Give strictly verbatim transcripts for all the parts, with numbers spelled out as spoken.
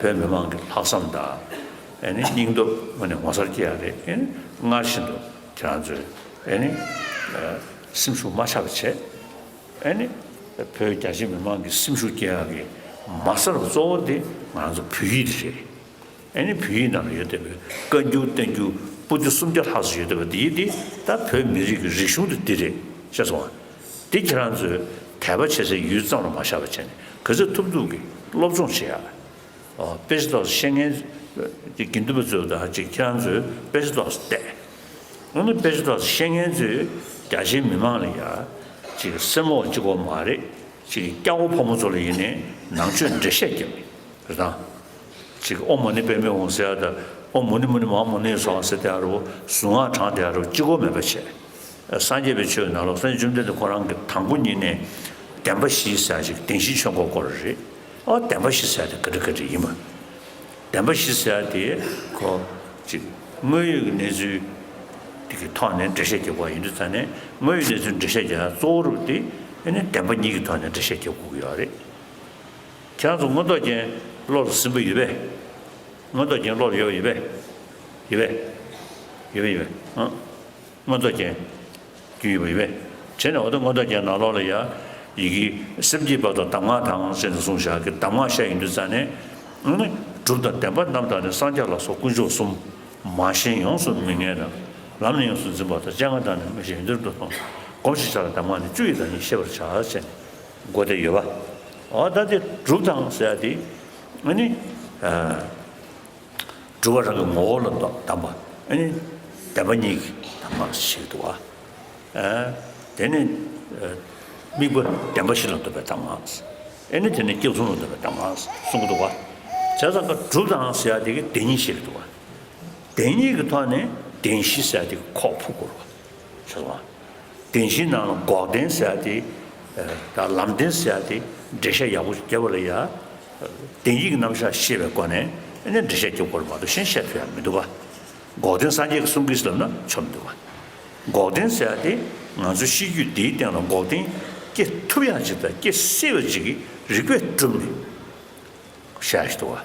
བོད་མི་མང་གི་ལྷག་བསམ་དང་། ཨེ་ནི་སྙིང་སྟོབས་དངོས་གནས་ངོ་མཚར་སྐྱེ་ཡག་རེད། ཨེ་ནི་སྔར་བཞིན་དུ་ཁྱེད་རང་ཚོས་ཨེ་ནི་སེམས་ཤུགས་མ་ཆག་པ་བྱས། ཨེ་ནི་བོད་རྒྱ་ཆེ་མི་མང་གི་སེམས་ཤུགས་སྐྱེ་ཡག་གི་མ་རྩ་རུ་གཙོ་བོ་དེ་ང་རང་ཚོ་བོད་ཡིག་དེ་རེད། ཨེ་ནི་བོད་ཡིག་ནང་ལ་ཡོད་བསྡད་པའི་བཀའ་འགྱུར་བསྟན་འགྱུར་པོ་ཏི་སུམ་བརྒྱ་ལྷག་ཙམ་ཡོད་བསྡད་པ་དེ་ཡིན་དེ། ད་བོད་མི་རིགས་ཀྱི་རིག་གཞུང་དེ་འདི་རེད། ཤེས་སོང་ང་། འདི་ཁྱེད་རང་ཚོས་དད་པ་བྱེད་སའི་ཡུལ་ཙམ་ལ་མ་བཞག་པ་བྱས་ནས་ག་ཚོད་ཐུབ་ཐུབ་ཀྱིས་སློབ་སྦྱོང་བྱེད་ཡག་ཨོ། དཔེ་ཆ་ཏོག་ཙམ་ཤེས་མཁན་གྱི་དགེ་འདུན་པ་ཚོས་དང་ཅིག་ཁྱེད་རང་ཚོས་དཔེ་ཆ་ཏོག་ཙམ་བལྟས། ཨ་ནི་དཔེ་ཆ་ཏོག་ཙམ་ཤེས་མཁན་ཚོས་རྒྱ་ཆེའི་མི་མང་ལ་ཡ་ཅིག་སེམས་ལོག་གཅིག་པོ་མ་རེད། ཅིག་སྐྱ་བོ་ཕོ་མོ་ཚོ་ལ་ཡིན་ནའི་ནང་ཆོས་འགྲེལ་བཤད་རྒྱབ་ནས་རེད་དང་། ཅིག་ཨོཾ་མ་ཎི་པདྨེ་ཧཱུྃ་ཟེར་ཡ་དང་ཨོཾ་མུ་ནི་མུ་ནི་མ་ཧཱ་མུ་ནེ་སྭཱ་ཧཱ་ཟེར་དེ་ཨ་རོ། གཟུངས་སྔགས་བགྲངས་དེ་ཨ་རོ་གཅིག་པོ་མེད་པ་བྱས། སངས་རྒྱས་པའི་ཆོས་ནང་ལོགས་སངས་རྒྱས་བཅོམ་ལྡན་འདས་ཁོ་རང་གི་དང་པོ་ཉིད་ནས་བདེན་པ་བཞི་ཟེར་ཅིག་བདེན་བཞིའི་ཆོས་འཁོར་བསྐོར་བ་རེད། ཨ་བདེན་པ་བཞི་ཟེར་དེ་ག་འདྲ་ག་འདྲ་ཡིན་པ། བདེན་པ་བཞི་ཟེར་དེ་ཁོ་ཅིག་དངོས་ཡོད་ཀྱི་གནས་ཚུལ་དེ་གི་ཐོག་ནས་འགྲེལ་བཤད་རྒྱག་པ་ཡིན་དུས་ཙང་ནས་དངོས་ཡོད་གནས་ཚུལ་འགྲེལ་བཤད་རྒྱག་གཙོ་བོ་རུ་དེ་ཨ་ནི་བདེན་པ་གཉིས་ཀྱི་ཐོག་ནས་འགྲེལ་བཤད་རྒྱག་དགོས་ཀྱི་ཡོད་རེད། ཁྱེད་རང་ཚོ་མངོན་རྟོགས་རྒྱན་བློ་ལ་ཟིན་པ་ཡོད་པས། མངོན་རྟོགས་རྒྱན་བློ་ལ་ཡོད་པ་ཡོད་པས། ཡོད་པས། ཡོད་པས་ཡོད་པས་ཨང་། མངོན་རྟོགས་རྒྱན། རྒྱུ་ཡོད་པ་ཡོད་པས། བྱས་ནས་འོ་ད་མངོན་རྟོགས་རྒྱན་ནང་ལོགས་ལ་ཡ། ཡི་གེ་སེམས་བསྐྱེད་པ་དང་གདམས་ངག་དང་ཟེར་ནས་གསུངས་བཞག་གི་གདམས་ངག་བཤད་ཡོང་དུས་ཙང་ནས། ཨ་ནི་གྲུབ་དང་བདེན་པ་རྣམ་དག་ནི། སངས་རྒྱས་ལ་སོགས་དཀོན་མཆོག་གསུམ། མ་ཞེན་ཡོངས་སུ་མི་ངལ་དང་། ལམ་ནི་ཡོངས་སུ་འཛིན་པ་དང་། སྤྱན་སྔར་བདག་ནི་མི་ཤེས་ཡོན་ཏན་རབ་ཏུ་མཐོང་། སྒོམ་ཞིང་བྱ་ལ་གདམས་ངག་ནི། བཅུ་ཡི་བདག་ཉིད་ཤེས་པར་བྱ་ཟེར་ནས་འགོ་དེ་ཡོད་པ། འོ་ད་དེ་གྲུབ་དང་ཟེར་ཡ་དེ། ཨ་ནི། ཨ། གྲུབ་པ་རང་གི་ངོ་བོ་ལ་གདམས་པ། ཨ་ནི་བདེན་པ་གཉིས་ཀྱི་གདམས་ངག་ཞིག་འདུག་བ། ཨ། དེ་ནི་ཨ། དམིགས་པ་བདེན་པ་བཞི་ལ་ལྟོས་པའི་གདམས་ངག། ཨ་ནི་དེ་ནི་སྐྱབས་གསུམ་ལ་ལྟོས་པའི་གདམས་ངག་གསུང་གི་འདུག་བ། བྱས་ཙང་ཀ་གྲུབ་དང་ཟེར་ཡ་དེ་གི་བདེན་གཉིས་ཞིག་འདུག་བ། བདེན་གཉིས་ཀྱི་ཐོག་ནས་བདེན་བཞི་ཟེར་ཡ་དེ་གི་ཁོག་ཕུབ་དགོས་རེད་བ། ཤེས་སོང་ང་། བདེན་བཞིའི་ནང་ལ་འགོག་བདེན་ཟེར་ཡ་དེ། ད་ལམ་བདེན་ཟེར་ཡ་དེ་འགྲེལ་བཤད་ཡག་པོ་ཞིག་བརྒྱབ་པ་ལ་ཡ། བདེན་བཞི་གི་རྣམ་གཞག་ཤེས་པའི་སྒོ་ནས་ཨ་ནི་འགྲེལ་བཤད་རྒྱབ་དགོས་རེད་མ་གཏོགས་གཞན་བཤད་ཐུབ་ཡ་མི་འདུག་ག། འགོག་བདེན་སངས་རྒྱས་ཀྱིས་གསུང་གི་ཟེར་ལབ་ན་ཆོ་མི་འདུག་ག། འགོག་བདེན་ཟེར་ཡ་དེ་ང་ཚོ་ཤེས་རྒྱུད་འདིའི་སྟེང་ལ་འགོག་བདེན་སྐྱེ་ཐུབ་ཡ་ཅིག་དང་སྐྱེ་སྲིད་པ་ཅིག་གི་རིགས་པས་གྲུབ་ནས་བཤད་ཡ་ཞིག་འདུག་ག།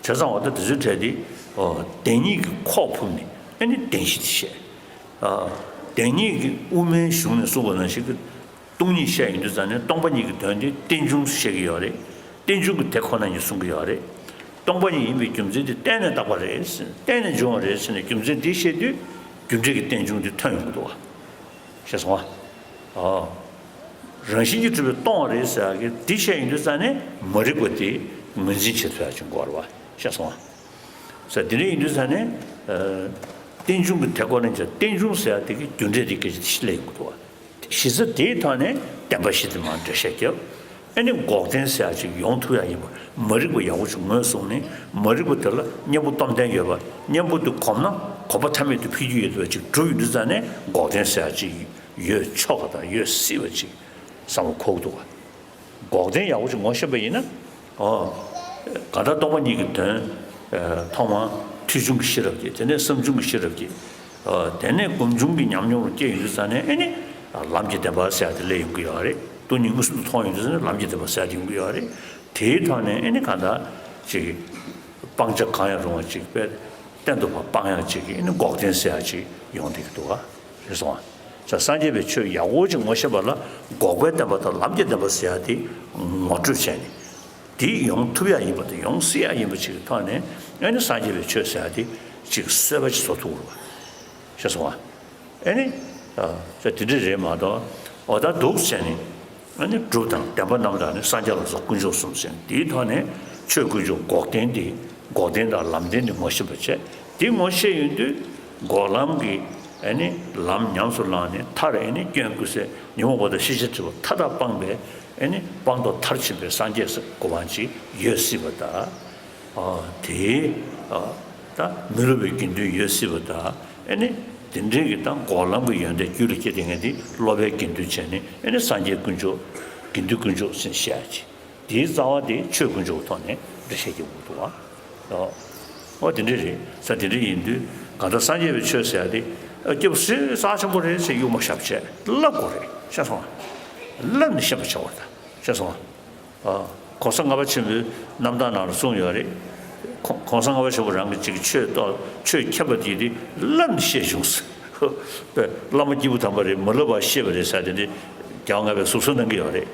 བྱས་ཙང་འོ་ད་དེ་ཚོའི་གྲས་དེ། ཨོ། བདེན་གཉིས་ཀྱི་ཁོག་ཕུབ་ནས་ཨ་ནི་བདེན་བཞི་དེ་བཤད། ཨ། བདེན་གཉིས་ཀྱི་དབུ་མའི་གཞུང་ནས་གསུངས་པ་ནང་བཞིན་གྱི་སྟོང་ཉིད་བཤད་ཡོང་དུས་ཙང་ནས་སྟོང་པ་ཉིད་ཀྱི་དོན་དེ་རྟེན་འབྱུང་བཤད་ཀྱི་ཡོད་རེད། རྟེན་འབྱུང་གི་དེ་ཁོ་ན་ཉིད་གསུང་གི་ཡོད་རེད། སྟོང་པ་ཉིད་ཡིན་པའི་རྒྱུ་མཚན་དེ་བརྟེན་ནས་བཏགས་པ་རེད། བརྟེན་ནས་འབྱུང་བ་རེད་ཟེར་ནས་རྒྱུ་མཚན་འདི་བཤད་དུས་རྒྱུ་འབྲས་ཀྱི་རྟེན་འབྱུང་དེ་ཐོན་ཡོང་གི་འདུག་བ། ཤེས་སོང་ང་། ཨོ། རང་བཞིན་གྱིས་གྲུབ་པའི་སྟོང་བ་རེད་ཟེར་ཡག་གི་འདི་བཤད་ཡོང་དུས་ཙང་ནས་མ་རིག་པ་དེ་ངོས་འཛིན་བྱེད་ཐུབ་ཡག་ཅིག་དགོས་རེད་བ། ཤེས་སོང་ང་། ཟེར་དེ་འདྲ་ཡིན་དུས་ཙང་ནས། ཨ། རྟེན་འབྱུང་གི་དེ་ཁོ་ན་ཅིག་རྟེན་འབྱུང་ཟེར་ཡག་དེ་གི་རྒྱུ་འབྲས་དེ་སྐད་ཆ་དེ་ཤི་ལས་ཡོང་གི་འདུག་བ། གཞི་རྩ་དེའི་ཐོག་ནས་བདེན་པ་བཞི་དེ་མར་འགྲེལ་བཤད་རྒྱབ། ཨ་ནི་འགོག་བདེན་ཟེར་ཡག་ཅིག་ཡོང་ཐུབ་ཡག་ཡིན་པ། མ་རིག་པ་ཡག་པོ་ཅིག་ངོས་བཟུང་ནས་མ་རིག་པ་དེ་ལ་གཉེན་པོ་སྟོབས་ལྡན་ཡོད་པ། གཉེན་པོ་དེ་གོམས་ན་གོམས་པ་ཐ་མལ་དུ་འཕེལ་རྒྱུ་ཡོད་པ་ཅིག་གྲུབ་ཡོང་དུས་ཙང་ནས་འགོག་བདེན་ཟེར་ཡག་ཅིག་ཡོད་ཆོག་པ་དང་ཡོད་སྲིད་པ་ཅིག་བསམ་བློ་འཁོར་གྱི་འདུག་ག། འགོག་བདེན་ཡག་པོ་ཅིག་ངོ་ཤེས་པ་ཡིན་ན། ཨོ། གང་ལྟར་སྟོང་པ་ཉིད་ཀྱི་དོན། ཨ། ཐོག་མར་ཐོས་བྱུང་གི་ཤེས་རབ་ཀྱིས། དེ་ནས་བསམ་བྱུང་གི་ཤེས་རབ་ཀྱིས། ཨ། དེ་ནས་སྒོམ་བྱུང་གི་ཉམས་མྱོང་རུ་སྐྱེས་ཡོང་དུས་ཙང་ནས་ཨ་ནི་ལམ་གྱི་བདེན་པ་ཟེར་ཡག་དེ་སླེབས་ཡོང་གི་ཡོད་རེད། སྟོང་ཉིད་མངོན་སུམ་དུ་མཐོང་ཡོང་དུས་ཙང་ནས་ལམ་གྱི་བདེན་པ་ཟེར་ཡག་དེ་ཡོང་གི་ཡོད་རེད། དེའི་ཐོག་ནས་ཨ་ནི་གང་ལྟར་ཅིག་སྤང་བྱ་གང་ཡང་རུང་བ་ཅིག་དཔེ་གཏན་དུ་མ་སྤང་ཡག་ཅིག་གི་ཨ་ནི་འགོག་བདེན་ཟེར་ཡག་ཅིག་ཡོང་བསྡད་ཀྱི་འདུག་ག། རེད་སོང་ང་། ས། སངས་རྒྱས་པའི་ཆོས་ཡག་པོ་ཅིག་ངོ་ཤེས་པ་ལ་འགོག་པའི་བདེན་པ་དང་ལམ་གྱི་བདེན་པ་ཟེར་ཡག་དེ་ངོ་སྤྲོད་བྱས་ནས། དེ་ཡོང་ཐུབ་ཡག་ཡིན་པ་དང་ཡོང་སྲིད་ཡག་ཡིན་པ་ཅིག་གི་ཐོག་ནས་ཨ་ནི་སངས་རྒྱས་པའི་ཆོས་ཟེར་ཡག་དེ་ཅིག་གསོལ་བ་ཅིག་བཟོ་ཐུབ་དགོས་རེད་བ། ཤེས་སོང་ང་། ཨ་ནི། ཨ། ས། དེ་འདྲ་རེད་མ་གཏོགས། འོ་ད་འདུག་བྱས་ནས། ཨ་ནི་གྲུབ་དང་བདེན་པ་རྣམ་དག་ནི། སངས་རྒྱས་ལ་སོགས་དཀོན་མཆོག་གསུམ་ཟེར་ནས་དེའི་ཐོག་ནས་ཆོས་དཀོན་མཆོག་འགོག་བདེན་དེ། འགོག་བདེན་དང་ལམ་བདེན་དེ་ངོ་ཤེས་པ་བྱས། དེ་ངོ་ཤེས་ཡོང་དུས་འགོག་ལམ་གྱི་ཨ་ནི་ལམ་ཉམས་སུ་བླངས་ནས་མཐར་ཨ་ནི་སྐྱོན་ཀུན་ཟད། ཉོན་མོངས་པ་དང་ཤེས་བྱའི་སྒྲིབ་པ་མཐའ་དག་སྤངས་པའི་ཨ་ནི་སྤངས་རྟོགས་མཐར་ཕྱིན་པའི་སངས་རྒྱས་སུ་གོ་འཕང་ཅིག་ཡོད་སྲིད་པ་དང་། ཨ། དེའི། ཨ། ད་མི་སློབ་པའི་དགེ་འདུན་ཡོད་སྲིད་པ་དང་། ཨ་ནི་དེ་འདྲའི་གི་ད་འགོག་ལམ་གྱི་ཡོན་ཏན་རྒྱུད་ལ་སྐྱེས་བསྡད་མཁན་དེ་སློབ་པའི་དགེ་འདུན་བྱས་ནས་ཨ་ནི་སངས་རྒྱས་དཀོན་མཆོག་དགེ་འདུན་དཀོན་མཆོག་ཟེར་བཤད་ཡག་ཅིག་དེའི་རྩ་བ་དེ་ཆོས་དཀོན་མཆོག་གི་ཐོག་ནས་འགྲེལ་བཤད་རྒྱག་དགོས་འདུག་བ། ཨོ། ཨོ་དེ་འདྲ་རེད། ས། དེ་འདྲ་ཡིན་དུས་གང་ལྟར་སངས་རྒྱས་པའི་ཆོས་ཟེར་ཡག་དེ། ཨ། སྐྱབས་སུ་རྩ་ཆེན་པོ་རེད་ཟེར་གཡུག་མ་བཞག་བྱས་བསླབ་དགོས་རེད། ཤེས་སོང་ང་། བསླབ་ནས་ཤེས་པ་བྱ་བར་ད། ཤེས་སོང་ང་། ཨ། གོ་ས་ལྔ་པ་ཆེན་པོའི་རྣམ་ཐར་ནང་ལ་གསུངས་ཡོད་རེད། ཁོང་གོང་ས་ལྔ་པ་ཆེན་པོ་རང་གི་ཅིག་ཆོས་ཐོག་ཆོས་ཁྱབ་པ་དེ་དེ་བསླབས་ནས་བཤད་བྱུང་ཟེར། བླ་མ་སྐྱེས་བུ་དམ་པ་རེད་མ་བསླབ་པར་བཤད་པ་རེད་ཟེར་དེ་འདྲ་རྒྱལ་བ་ལྔ་པས་ཟུར་གསོག་གནང་གི་ཡོད་རེད།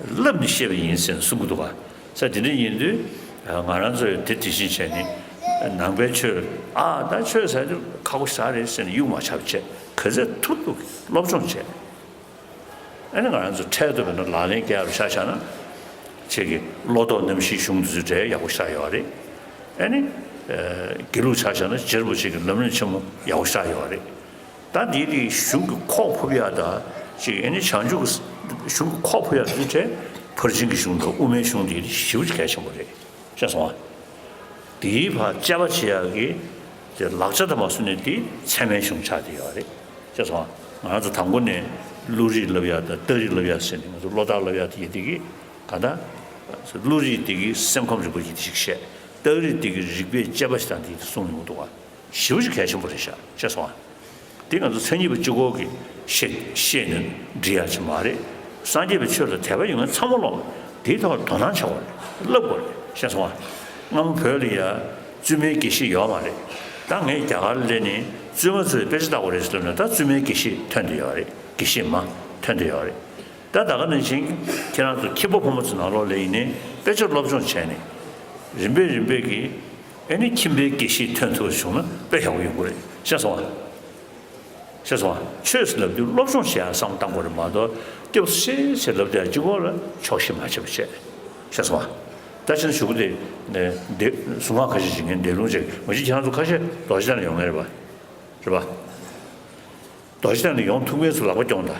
བསླབས་ནས་བཤད་པ་ཡིན་ཟེར་ནས་གསུང་གི་འདུག་ག་ས་དེ་འདྲ་ཡིན་དུས་ང་རང་ཚོས་དེ་དེ་བཞིན་བྱས་ནས་ནང་པའི་ཆོས་ཨ་ད་ཆོས་ཟེར་དུས་ཁག་པོ་ཞེ་དྲག་རེད་ཟེར་ནས་གཡུག་མ་ཆགས་བྱས་ག་ཚད་ཐུབ་ཐུབ་སློབ་སྦྱོང་བྱས། ཨ་ནི་ང་རང་ཚོ་འཕྲལ་དུ་བས་ན་ལག་ལེན་བརྒྱབ་ཆ་བཞག་ན། ཁྱེད་ཀྱི་བློ་ལྡོག་རྣམ་བཞིའི་གཞུང་དེ་ཚོའི་གྲས་ཡག་པོ་ཞེ་དྲག་ཡོད་རེད། ཨ་ནི། དགེ་ལུགས་ཆ་བཞག་ན་རྗེ་རིན་པོ་ཆེ་གི་ལམ་རིམ་ཆེན་མོ་ཡག་པོ་ཞེ་དྲག་ཡོད་རེད། ད་འདིའི་རིགས་གཞུང་གི་ཁོག་ཕུབ་ཡག་དང་ཅིག་ཨ་ནི་བྱང་ཆུབ་ཀྱི་གཞུང་གི་ཁོག་ཕུབ་ཡག་དེ་ཚོའི་གྲས་ཕར་ཕྱིན་གྱི་གཞུང་དང་དབུ་མའི་གཞུང་དེ་ཞེ་པོ་ཅིག་གལ་ཆེན་པོ་རེད། ཤེས་སོང་ཨ། དེའི་བར་དཔྱད་པ་བྱེད་ཡག་གི་དེ་ལག་ཆ་དང་མ་སོང་ནས་དེ་ཚད་མའི་གཞུང་ཆགས་བསྡད་ཡོད་རེད། ཤེས་སོང་ཨ། ང་རང་ཚོ་དང་པོ་ནས་བློ་རིག་བསླབ་ཡག་དང་རྟགས་རིག་བསླབ་ཡག་ཟེར་ནས་ང་ཚོ་བློ་རྟགས་བསླབ་ཡག་དེ་ཡིན་དེ་གི་ག་ད་བློ་རིག་དེ་གི་སེམས་ཁམས་རིག་པ་ཡིན་དེ་ཞིག་བཤད། རྟགས་རིག་དེ་གི་རིག་པའི་དཔྱད་པ་ཞིག་དང་དེ་གསུངས་ཡོང་འདུག་ག་ཞེ་པོ་ཅིག་གལ་ཆེན་པོ་རེད་ཤག་ཤེས་སོང་ཨ། འདི་ང་ཚོ་མཚན་ཉིད་པ་གཅིག་པོ་གིས་ཤེས་ཤེས་ནས་འགྲིག་ཡག་ཅིག་མ་རེད། སངས་རྒྱས་པའི་ཆོས་ལ་དད་པ་ཡོད་མཁན་ཚང་མ་ལོག་འདིའི་ཐོག་དོ་སྣང་བྱ་དགོས་རེད། བསླབ་དགོས་རེད། ཤེས་སོང་ཨ། སྔ་མོ་བོད་ལ་ཡ་བཙུན་མའི་དགེ་བཤེས་ཡོད་མ་རེད། ད་ངས་རྒྱ་གར་སླེབས་ནས་བཙུན་མ་ཚོས་དཔེ་ཆ་ལྟ་དགོས་རེད་ཟེར་ལབ་ནས་ད་བཙུན་མའི་དགེ་བཤེས་ཐོན་བསྡད་ཡོད་རེད། དགེ་བཤེས་མ་ཐོན་བསྡད་ཡོད་རེད། ད་ད་ག་ནང་བཞིན་ཁྱེད་རང་ཚོ་ཁྱི་པ་ཕོ་མོ་ཚོ་ནང་ལོགས་ལ་ཡིན་ནའི་དཔེ་ཆ་སློབ་སྦྱོང་བྱས་ནས་རིམ་པས་རིམ་པས་ཀྱིས་ཨ་ནི་ཁྱིམ་པའི་དགེ་བཤེས་ཐོན་ཐུབ་བྱུང་ན་དཔེ་ཡག་པོ་ཡོང་གི་རེད། ཤེས་སོང་ཨ། ཤེས་སོང་ཨ། ཆོས་ཟེར་ལབ་དུས་སློབ་སྦྱོང་བྱེད་ཡག་བསམ་བློ་བཏང་དགོས་རེད་མ་གཏོགས་སྐྱབས་སུ་མཆི་ཟེར་ལབ་དུས་གཅིག་པོ་ལ་ཆོག་ཤེས་མ་བྱེད་པ་བྱས། ཤེས་སོང་ཨ། ད་ཕྱིན་ཞུ་གི་དེ་ནས་འདི་གཟུངས་སྔགས་ཁ་ཤས་ཤིག་ངས་འདས་ལུང་བྱས་མ་གཞི་ཁྱེད་རང་ཚོ་ཁ་ཤས་རྡོ་རྗེ་གདན་ལ་ཡོང་མཁན་རེད་པ། རེད་པ། རྡོ་རྗེ་གདན་ལ་ཡོང་ཐུབ་མཁན་ཚོ་ལག་པ་རྐྱོང་དང་།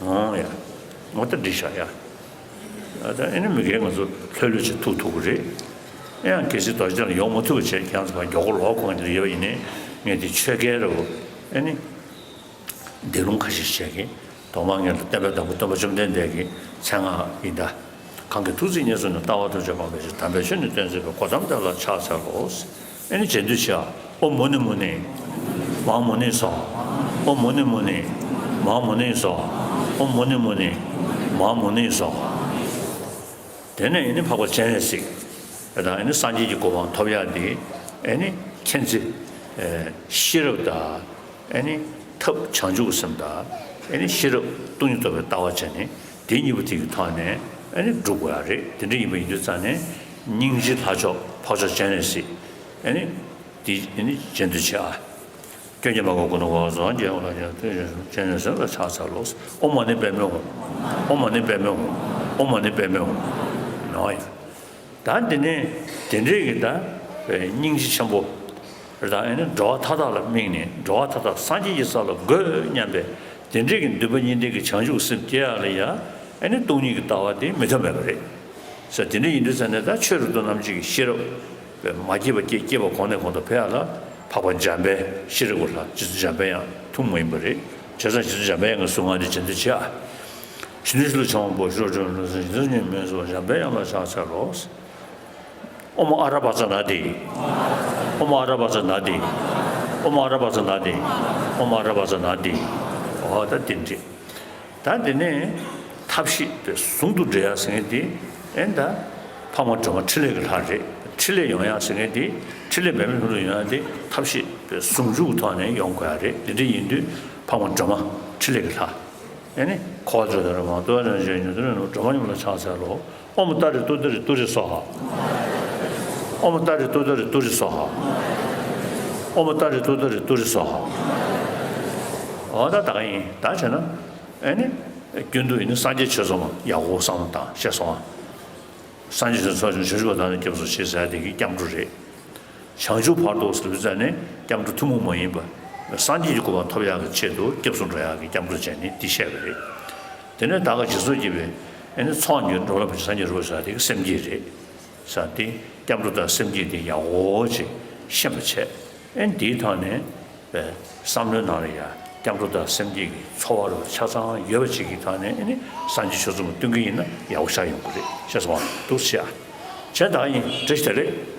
ཨོ་ཡ། ངོ་ད་འགྲིག་ཤག་ཡ། ད་ཨ་ནི་མི་སྒེར་ང་ཚོ་ལྷོད་ལྷོད་བྱས་ཐུག་ཐུབ་ཀྱི་རེད། ཨེ་ཡང་གལ་སྲིད་རྡོ་རྗེ་གདན་ལ་ཡོང་མ་ཐུབ་པ་བྱས་ཁྱེད་རང་ཚོ་ཕར་མགྱོགས་པོ་ལོག་དགོས་མཁན་དེ་འདྲ་ཡོད་པ་ཡིན་ནའི་ངས་དེ་ཆོས་རྒྱལ་རེད་བོ། ཨ་ནི། འདས་ལུང་ཁ་ཤས་བྱས་ཀྱི། ཐོག་མར་ངེད་ལ་བསྟན་པའི་བདག་པོ་སྟོན་པ་བཅོམ་ལྡན་འདས་ཀྱི་མཚན་སྔགས་ཡིན་ད། གང་གིས་ཐུགས་བརྩེ་ཉེར་བཟུང་ནས། ལྟ་བ་ཐམས་ཅད་སྤང་བའི་ཕྱིར། དམ་པའི་ཆོས་ནི་སྟོན་མཛད་པ། གོའུ་ཏམ་དེ་ལ་ཕྱག་འཚལ་ལོ། ཨེ་ནི་རྗེས་ཟློས་བྱེད་ཨ། ཨོཾ་མུ་ནེ་མུ་ནེ། མ་ཧཱ་མུ་ནེ་སྭཱ་ཧཱ། ཨོཾ་མུ་ནེ་མུ་ནེ། མ་ཧཱ་མུ་ནེ་སྭཱ་ཧཱ། ཨོཾ་མུ་ནེ་མུ་ནེ། མ་ཧཱ་མུ་ནེ་སྭཱ་ཧཱ། དེ་ནས་ཨེ་ནི་འཕགས་པ་སྤྱན་རས་གཟིགས། དང་ཨེ་ནི་སངས་རྒྱས་ཀྱི་གོ་འཕང་ཐོབ་ཡག་འདི་ཨེ་ནི་མཁྱེན་བརྩེ། ཤེས་རབ་དང་། ཨེ་ནི་ཐབས་བྱང་ཆུབ་སེམས་དང་། ཨེ་ནི་ཤེས་རབ་སྟོང་ཉིད་རྟོགས་པའི་ལྟ་བ་བྱས་ནས་དེ་གཉིས་པོ་དེ་གི་ཐོག་ནས་ཨེ་ནི་སྒྲུབ་དགོས་ཡག་རེད། དེ་འདྲ་ཡིན་པ་ཡིན་དུས་ཙང་ནས་སྙིང་རྗེ་ལྷ་མཆོག་འཕགས་མཆོག་སྤྱན་རས་གཟིགས། ཨེ་ནི་དེ་ཨེ་ནི་རྗེས་ཟློས་བྱེད་ཨ། སྐྱོན་གྱིས་མ་གོས་ཀུན་ཏུ་བཀོད་པ་སོགས། སྐྱེ་བོ་ལ་ཡང་དེ་བཞིན་སྤྱན་རས་གཟིགས་ལ་ཕྱག་འཚལ་ལོ། ཨོཾ་མ་ཎི་པདྨེ་ཧཱུྃ། ཨོཾ་མ་ཎི་པདྨེ་ཧཱུྃ། ཨོཾ་མ་ཎི་པདྨེ་ཧཱུྃ། ནོ་ཡ། ད་འདི་ནས་དེ་འདྲའི་གི་ད་སྙིང་རྗེ་ཆེན་པོ་རེད། ད་ཨེ་ནི་འགྲོ་བ་མཐའ་དག་ལ་དམིགས་ནས་འགྲོ་བ་མཐའ་དག་སངས་རྒྱས་ཀྱི་ས་ལ་འགོད་སྙམ་པའི་དེ་འདྲའི་གི་འདུན་པ་གཉིས་ལྡན་གྱི་བྱང་ཆུབ་སེམས་སྐྱེ་ཡག་ལ་ཡ་ཨེ་ནི་སྟོང་ཉིད་ཀྱི་ལྟ་བ་དེ་མི་ཐོན་མེད་པ་རེད་ཟེར། དེ་འདྲ་ཡིན་དུས་ཙང་ནས་ད་ཆོས་རབ་ཏུ་རྣམ་འབྱེད་ཀྱི་ཤེས་རབ་མ་སྐྱེས་པ་སྐྱེ། སྐྱེས་པ་གོང་ནས་གོང་དུ་འཕེལ་ཡག་ལ་འཕགས་པ་འཇམ་དཔལ་ཤེས་རབ་ཀྱི་ལྷ་རྗེ་བཙུན་འཇམ་དཔལ་དབྱངས་ཐུན་མོང་མ་ཡིན་པ་རེད། བྱས་ཙང་རྗེ་བཙུན་འཇམ་དཔལ་དབྱངས་ཀྱི་གཟུངས་སྔགས་འདི་རྗེས་ཟློས་བྱེད་ཨ། ཞི་གནས་ཞི་ལུས་འཆང་བ་པོ། ཤེས་རབ་འབྱོར་པ་ལ་སོགས་པ་འཇམ་དཔལ་དབྱངས་ལ་ཕྱག་འཚལ་ལོ། ཨོཾ་ཨ་ར་བཛྲ་ནཱ་དྷཱིཿ། ཨོཾ་ཨ་ར་བཛྲ་ནཱ་དྷཱིཿ། ཨོཾ་ཨ་ར་བཛྲ་ནཱ་དྷཱིཿ། ཨོཾ་ཨ་ར་བཛྲ་ནཱ་དྷཱིཿ། འོ་ད་དེ་འདྲ། ད་དེ་ནས་ཐབས་ཤེས་དེ་ཟུང་དུ་འབྲེལ་ཡག་ཟེར་མཁན་དེ་ཨེ་ད་འཕགས་མ་སྒྲོལ་མ་ཕྲིན་ལས་ཀྱི་ལྷ་རེད། ཕྲིན་ལས་ཡོང་ཡག་ཟེར་མཁན་དེ་ཕྲིན་ལས་འབད་མེད་ལྷུན་གྲུབ་ཡོང་ཡག་དེ་ཐབས་ཤེས་དེ་ཟུང་འཇུག་གི་ཐོག་ནས་ཡོང་དགོས་ཡག་རེད། དེ་འདྲ་ཡིན་དུས་འཕགས་མ་སྒྲོལ་མ་ཕྲིན་ལས་ཀྱི་ལྷ། ཨེ་ནི་འཁོར་བ་སྒྲོལ་མ་ལ་ཕྱག་འཚལ་ལོ། ཨོཾ་ཏཱ་རེ་ཏུཏྟཱ་རེ་ཏུ་རེ་སྭཱ་ཧཱ། ཨོཾ་ཏཱ་རེ་ཏུཏྟཱ་རེ་ཏུ་རེ་སྭཱ་ཧཱ། ཨོཾ་ཏཱ་རེ་ཏུཏྟཱ་རེ་ཏུ་རེ་སྭཱ་ཧཱ། འོ་ད་ད་ག་ཡིན་ད་བྱས་ན། ཨེ་ནི། རྒྱུན་དུ་ཡིན་ན་སངས་རྒྱས་ཆོས་ཚོགས་མ་ཡག་པོ་བསམ་བློ་བཏང་ཤེས་སོང་ཨ། སངས་རྒྱས་ཆོས་ཚོགས་བྱང་ཆུབ་པ་དག་ནི་སྐྱབས་སུ་མཆི་ཟེར་དེ་གི་སྐྱབས་འགྲོ་རེད། བྱང་ཆུབ་བར་དུ་ཟེར་བའི་ཚེ་ནས་སྐྱབས་འགྲོ་ཐུན་མོང་མ་ཡིན་པ། སངས་རྒྱས་ཀྱི་གོ་འཕང་ཐོབ་ཡག་གི་ཆེད་དུ་སྐྱབས་སུ་འགྲོ་ཡག་གི་སྐྱབས་འགྲོ་བྱས་ནས་འདི་བཤད་པ་རེད། དེ་ནས་ད་ག་རྗེས་སུ་སྐྱེས་པའི་ཨེ་ནི་ཚོགས་གཉིས་འགྲོ་ལ་ཕན་ཕྱིར་སངས་རྒྱས་རིག་པ་ཟེར་དེ་གི་སེམས་བསྐྱེད་རེད། ས་དེ་སྐྱབས་འགྲོ་དང་སེམས་བསྐྱེད་དེ་ཡག་པོ་ཅིག་ཤེས་པ་བྱས། ཨེ་འདིའི་ཐོག་ནས་པའི་བསམ་བློའི་ནང་ལ་ཡང་སྐྱབས་འགྲོ་དང་སེམས་བསྐྱེད་ཀྱི་ཚོར་བ་རུ་ཆ་ཚང་ཡོད་པ་ཅིག་གི་ཐོག་ནས་ཨེ་ནི་སངས་རྒྱས་ཆོས་ཚོགས་མ་སྟོན་གྱི་ཡིན་ན་ཡག་པོ་ཆགས་ཡོང་གི་རེད་ཤེས་སོང་ང་། འདུག་ཤེས་ཨ། བྱས་ད་ཡིན་བཀྲ་ཤིས་བདེ་ལེགས།